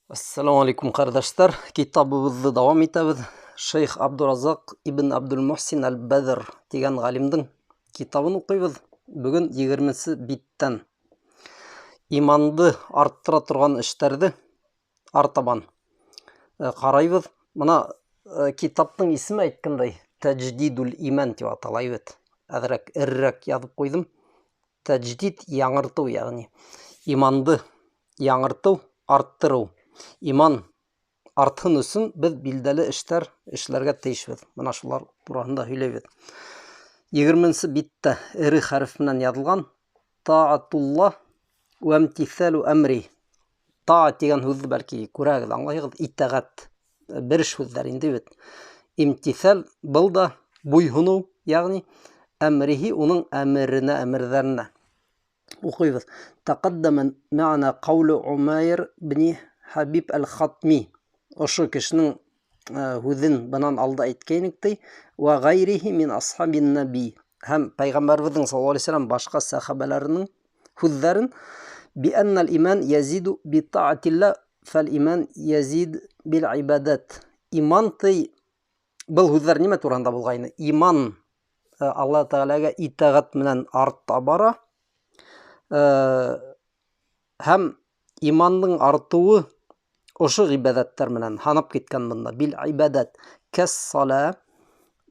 Ассаламу алейкум, ҡәрҙәштәр. Китабыбыҙҙы дауам итәбеҙ. Шейх Абдуразаҡ ибн Абдулмухсин әл-Бәҙр тигән ғалимдың китабын уҡыйбыҙ. Бөгөн 20-нсе биттән иманды арттыра торған эштәрҙе артабан ҡарайбыҙ. Мына китаптың исеме, әйткәндәй, Тәҗдидул иман тип атала бит. Әҙерәк эрерәк яҙып ҡуйҙым. Тәҗдид яңыртыу, ягъни иманды яңыртыу, арттырыу. Иман артһын өсөн беҙ билдәле эштәр эшләргә тейешбеҙ. Мына шулар тураһында һөйләйбеҙ. 20-нсе биттә эре хәреф менән яҙылған Таатулла вә имтиҫалу әмри. Таа тигән һүҙҙе бәлки күрәгеҙ, аңлайһығыҙ, итәғәт бер һүҙҙәр инде бит. Имтиҫал был да буйһоноу, ягъни әмрихи уның әмеренә, әмерҙәренә. Уҡыйбыҙ. Тәҡәддәмә мәғәнә ҡаулу Умайр бни Хәбиб әл-Хатми. Ошо кешенең һүҙен бынан алда әйткәйнек ти. Вә ғәйрихи мин асхабин наби. Һәм пәйғәмбәребеҙҙең саллаллаһу алейһи ва сәлләм башҡа сәхәбәләренең һүҙҙәрен би аннал иман язиду би таатилла фәл иман язид бил ибадат. Иман ти, был һүҙҙәр нимә тураһында булғайны? Иман Алла Тәғәләгә итәғәт менән арта бара. Һәм имандың артыуы ошо ғибәҙәттәр менән һанап киткән бында. Бил ибадат кәс-сала,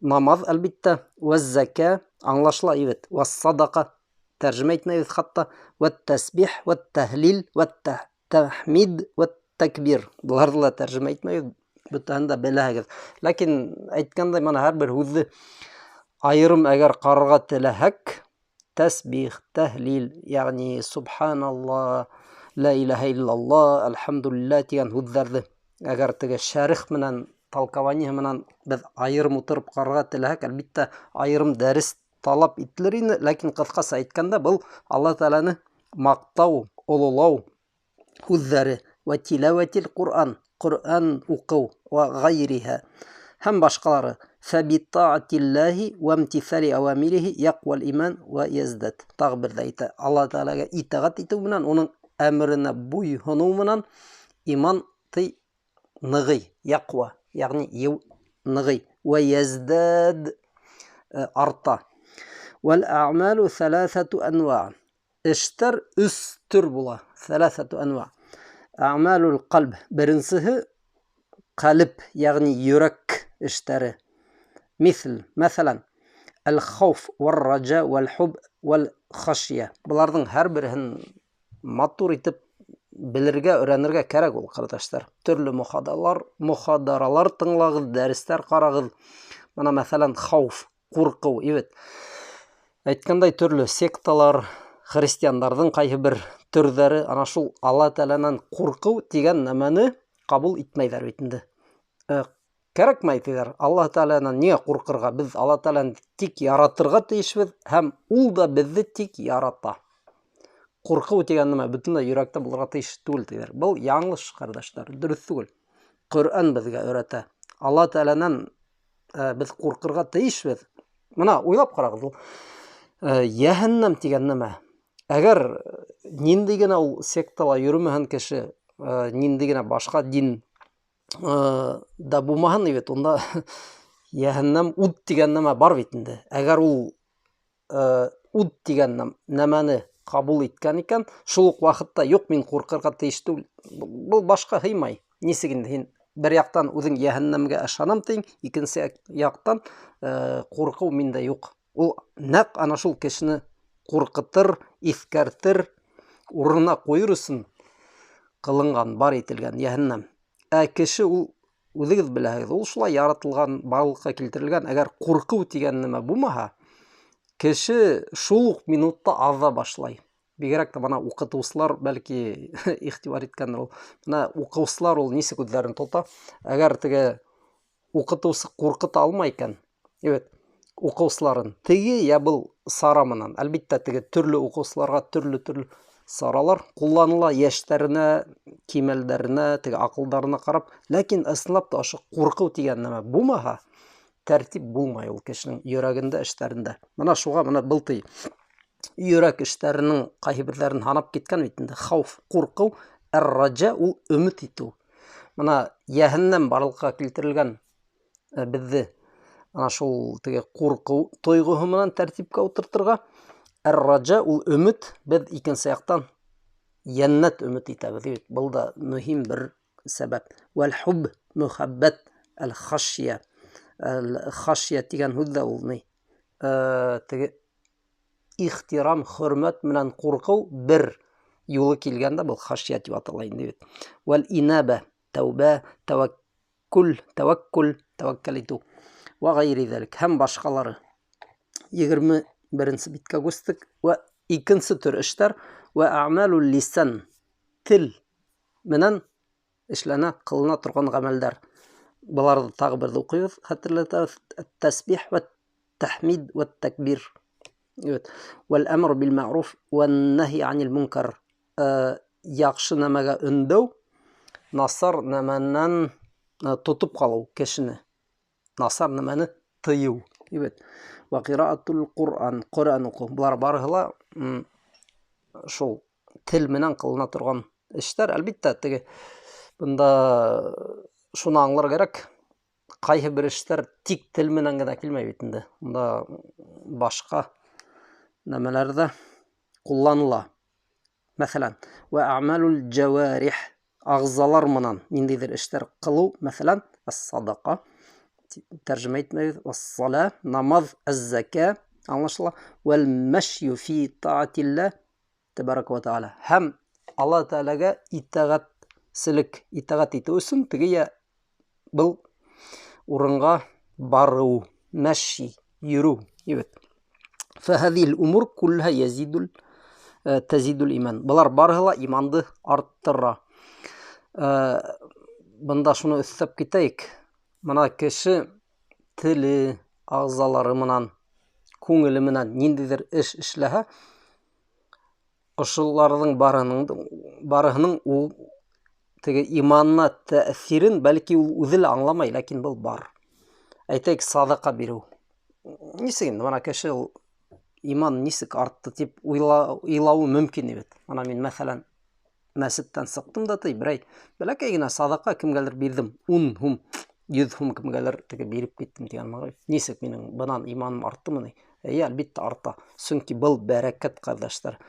намаҙ әлбиттә, вәз-зәкә, аңлашыла бит, вәс-садаҡа, тәржемә итмәйбеҙ хатта, вәт-тәсбих, вәт-тәһлил, вәт-тәхмид, вәт-тәкбир. Быларҙы ла тәржемә итмәйбеҙ, бөтәһен дә беләһегеҙ. Ләкин әйткәндәй, мына һәр бер һүҙҙе айырым әгәр ҡарарға теләһәк, тәсбих, тәһлил, ягъни субханаллаһ, ла илаһа иллаллаһ, әлхәмдүлилләһ тигән һүҙҙәрҙе әгәр теге шәрех менән, толкование менән беҙ айырым ултырып ҡарарға теләһәк, әлбиттә, айырым дәрес талап ителер ине. Ләкин ҡыҫҡаса әйткәндә, был Алла Тәғәләне маҡтау, ололау һүҙҙәре, вә тиләүәтил Ҡуръан, Ҡөрьән уҡыу, вә ғәйриһә һәм башҡалары. Фәбитаатиллаһи вә имтиҫали ауамирихи яҡвал иман вә яздад. Тағы бер ҙә әйтә, Алла Тәғәләгә итәғәт итеү менән, уның әмеренә буйһоноу менән иман ти нығый, яҡва, ягъни йыу нығый, вә яздад арта. Вәл аъмалу ҫәләҫәту әнуа. Эштәр өс төр була. Ҫәләҫәту әнуа. Аъмалул ҡәлб. Беренсеһе ҡәлб, ягъни йөрәк эштәре. Миҫл, мәҫәлән, әл-хауф вәр-раджа вәл-хуб вәл-хашия. Быларҙың һәр береһен матур итеп белергә, өйрәнергә кәрәк ул, ҡәрҙәштәр. Төрлө мухадаралар тыңлағыҙ, дәрестәр ҡарағыҙ. Мына мәҫәлән, хауф, ҡурҡыу, ибет. Әйткәндәй, төрлө секталар, христиандарҙың ҡайһы бер төрҙәре ана шул Алла Тәғәләнән ҡурҡыу тигән нәмәне ҡабул итмәйҙәр бит инде. Кәрәкмәй тиҙәр. Алла Тәғәләнән ниңә ҡурҡырға? Беҙ Алла Тәғәләне тик яратырға тейешбеҙ, һәм ул да беҙҙе тик ярата. Ҡурҡыу тигән нәмә бөтөнләй йөрәктә булырға тейеш түгел тиҙәр. Был яңылыш, ҡәрҙәштәр, дөрөҫ түгел. Ҡөрьән беҙгә өйрәтә. Алла Тәғәләнән беҙ ҡурҡырға тейешбеҙ. Мына уйлап ҡарағыҙ, ул йәһәннәм тигән нәмә. Әгәр ниндәй генә ул сектала йөрөмәһен кеше, ниндәй генә башҡа дин да булмаһын бит, унда йәһәннәм ут тигән нәмә бар бит инде. Әгәр ул ут тигән нәмәне ҡабул иткән икән, шул уҡ ваҡытта юҡ, мин ҡурҡырға тейеш түгел. Был башҡа һыймай. Нисек инде һин бер яҡтан үҙең йәһәннәмгә ышанам тиң, икенсе яҡтан ҡурҡыу миндә юҡ. Ул нәҡ ана шул кешене ҡурҡытыр, иҫкәртер, урынына ҡуйыр өсөн ҡылынған, бар ителгән йәһәннәм. Ә кеше ул, үҙегеҙ беләһегеҙ, ул шулай яратылған, барлыҡҡа килтерелгән. Әгәр ҡурҡыу тигән нәмә булмаһа, кеше шул уҡ минутта аҙа башлай. Бигерәк тә бына уҡытыусылар бәлки иғтибар иткәндер ул. Бына уҡыусылар ул нисек үҙҙәрен тота. Әгәр теге уҡытыусы ҡурҡыта алмай икән, эйе, уҡыусыларын теге йә был сара менән, әлбиттә, теге төрлө уҡыусыларға төрлө-төрлө саралар ҡулланыла, йәштәренә, кимәлдәренә, теге аҡылдарына ҡарап, ләкин ысынлап та ошо ҡурҡыу тигән нәмә булмаһа, тәртип булмай ул кешенең йөрәгендә, эштәрендә. Мына шуға мына был ти йөрәк эштәренең ҡайһы берҙәрен һанап киткән бит инде. Хауф, ҡурҡыу, әр-раджа ул өмөт итеү. Мына йәһәннәм барлыҡҡа килтерелгән беҙҙе ана шул теге ҡурҡыу тойғоһо менән тәртипкә ултыртырға. Әр-раджа ул өмөт, беҙ икенсе яҡтан йәннәт өмөт итәбеҙ бит. Был да мөһим бер сәбәп. Вәл-хуб, мөхәббәт, әл-хашия. Әл-хашия тигән һүҙ ҙә ул ни? Теге ихтирам, хөрмәт менән ҡурҡыу бер юлы килгәндә был хашия тип атала инде бит. Вәл-инабә, тәүбә, тәвәккүл, тәвәккүл, тәвәккәл итеү. Вә ғәйри ҙәлик һәм башҡалары. 21-нсе биткә күстек. Вә икенсе төр эштәр вә әғмәлул лисан, тел менән эшләнә, ҡылына торған ғәмәлдәр. Быларҙы тағы берҙе уҡыйбыҙ, хәтерләтәбеҙ. Әт-тәсбих вә тәхмид вә тәкбир. Evet. Вәл әмр бил мәғруф вә нәһи анил мункар. Яҡшы нәмәгә өндәү, насар нәмәнән тотоп ҡалыу кешене. Насар нәмәне тыйыу. Evet. Вә ҡираатул Ҡуръан, Ҡөрьән уҡыу. Былар барыһы ла шул тел менән ҡылына торған эштәр. Әлбиттә, теге бында шуны аңлар кәрәк. Ҡайһы бер эштәр тик тел менән генә килмәй бит инде. Унда башҡа нәмәләр ҙә ҡулланыла. Мәҫәлән, вә әғмәлул джаварих, ағзалар менән ниндәйҙер эштәр ҡылыу, мәҫәлән, ас-садаҡа, тәржемә итмәйбеҙ, ас-сала, намаҙ, әз-зәкә, аңлашыла, вәл мәшйү фи таатилла тәбәрәкә вә тәғәлә. Һәм Алла Тәғәләгә итәғәтселек, итәғәт итеү өсөн теге йә был урынға барыу, мәши, йөрөү, ебет. Фәһәҙил умур куллһа язидул, тазидул иман. Былар барыһы ла иманды арттыра. Бында шуны өҫтәп китәйек. Мына кеше теле, ағзалары менән, күңеле менән ниндәйҙер эш эшләһә, ошоларҙың барыһының ул теге иманына тәьҫирен бәлки ул үҙе лә аңламай, ләкин был бар. Әйтәйек, саҙаҡа биреү. Нисек инде бына кеше ул иман нисек артты тип уйлауы мөмкин бит. Бына мин, мәҫәлән, мәсеттән сыҡтым да, ти, берәй бәләкәй генә саҙаҡа кемгәлер бирҙем, 10 һум, 100 һум кемгәлер теге биреп киттем тигән мәғәй. Нисек минең бынан иманым арттымы ни? Эйе, әлбиттә арта. Сөнки был бәрәкәт, ҡәрҙәштәр.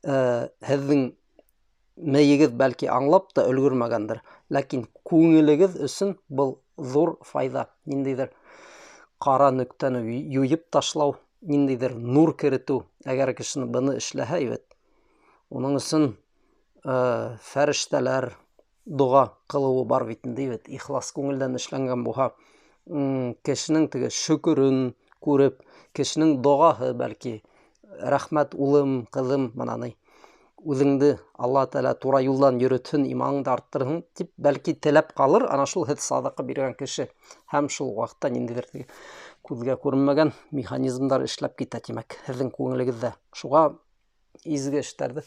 Һеҙҙең мейегеҙ бәлки аңлап та өлгөрмәгәндер, ләкин күңелегеҙ өсөн был ҙур файҙа. Ниндәйҙер ҡара нөктәне юйып ташлау, ниндәйҙер нур керетеү. Әгәр кешене быны эшләһә, бит, уның өсөн, фәрештәләр доға ҡылыуы бар бит инде, бит, ихлас күңелдән эшләнгән булһа, кешенең теге шөкөрөн күреп, кешенең доғаһы бәлки, рәхмәт улым, ҡыҙым, бына ни, үҙеңде Алла Тәғәлә тура юлдан йөрөтһөн, иманыңды арттырһын тип бәлки теләп ҡалыр ана шул һеҙ саҙаҡа биргән кеше. Һәм шул ваҡытта ниндәйҙер теге күҙгә күренмәгән механизмдар эшләп китә, тимәк, һеҙҙең күңелегеҙҙә. Шуға изге эштәрҙе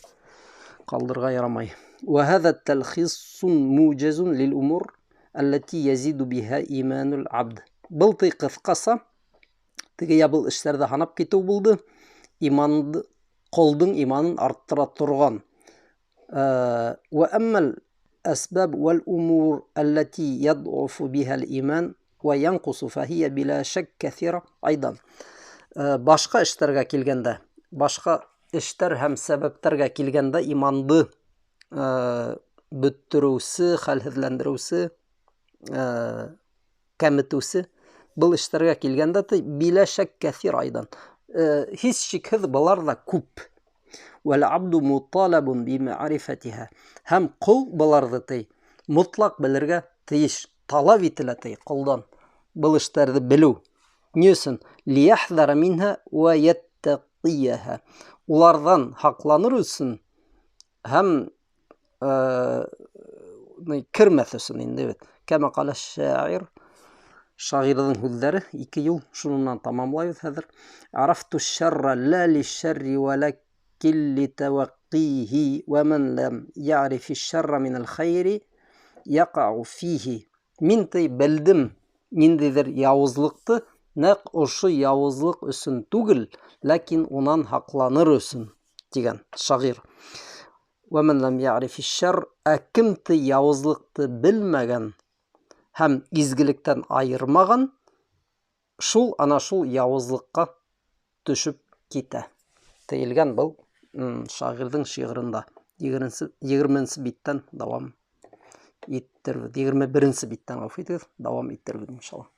ҡалдырырға ярамай. Вә һәҙә тәлхисун мужазун лил умур аллати язиду биһа иманул абд. Был ти ҡыҫҡаса теге я был эштәрҙе һанап китеү булды. Иманды, ҡолдоң иманын арттыра торған. Вә әммәл әсбәб вәл умур аллати ядъуфу биһа иман вә янҡусу фәһиә билә шәк кәҫира айдан. Башҡа эштәргә килгәндә, башҡа эштәр һәм сәбәптәргә килгәндә иманды, бөттөрөүсе, хәлһеҙләндереүсе, кәметеүсе был эштәргә килгәндә ти, билә шәк кәҫир айдан. Һис шикһеҙ былар ҙа күп. Вәл абду муталабун бимәғрифәтиһә. Һәм ҡол быларҙы ти, мотлаҡ белергә тейеш, талап ителә ти ҡолдан был эштәрҙе белеү. Ни өсөн? Лияхҙара минһә вә йәттәҡийәһә. Уларҙан һаҡланыр өсөн һәм, кермәҫ өсөн инде бит. Кәмә ҡала шағир, шағирҙың һүҙҙәре ике юл, шунан тамамлайбыҙ хәҙер. Арафту шәррә лә лишәрри вәләкин литәвәҡҡиһи вә мән ләм яғрифи шәррә минәл хәйри яҡау фиһи. Мин ти белдем ниндәйҙер яуызлыҡты, нәҡ ошо яуызлыҡ өсөн түгел, ләкин унан һаҡланыр өсөн тигән шағир. Вә мән ләм яғрифи шәр, ә кем ти яуызлыҡты белмәгән һәм изгелектән айырмаған, шул ана шул яуызлыҡҡа төшөп китә. Тейелгән был шағирҙың шиғырында. 20-нсе биттән дауам иттербеҙ. 21-нсе биттән, ғәфү итегеҙ, дауам иттербеҙ, иншалла.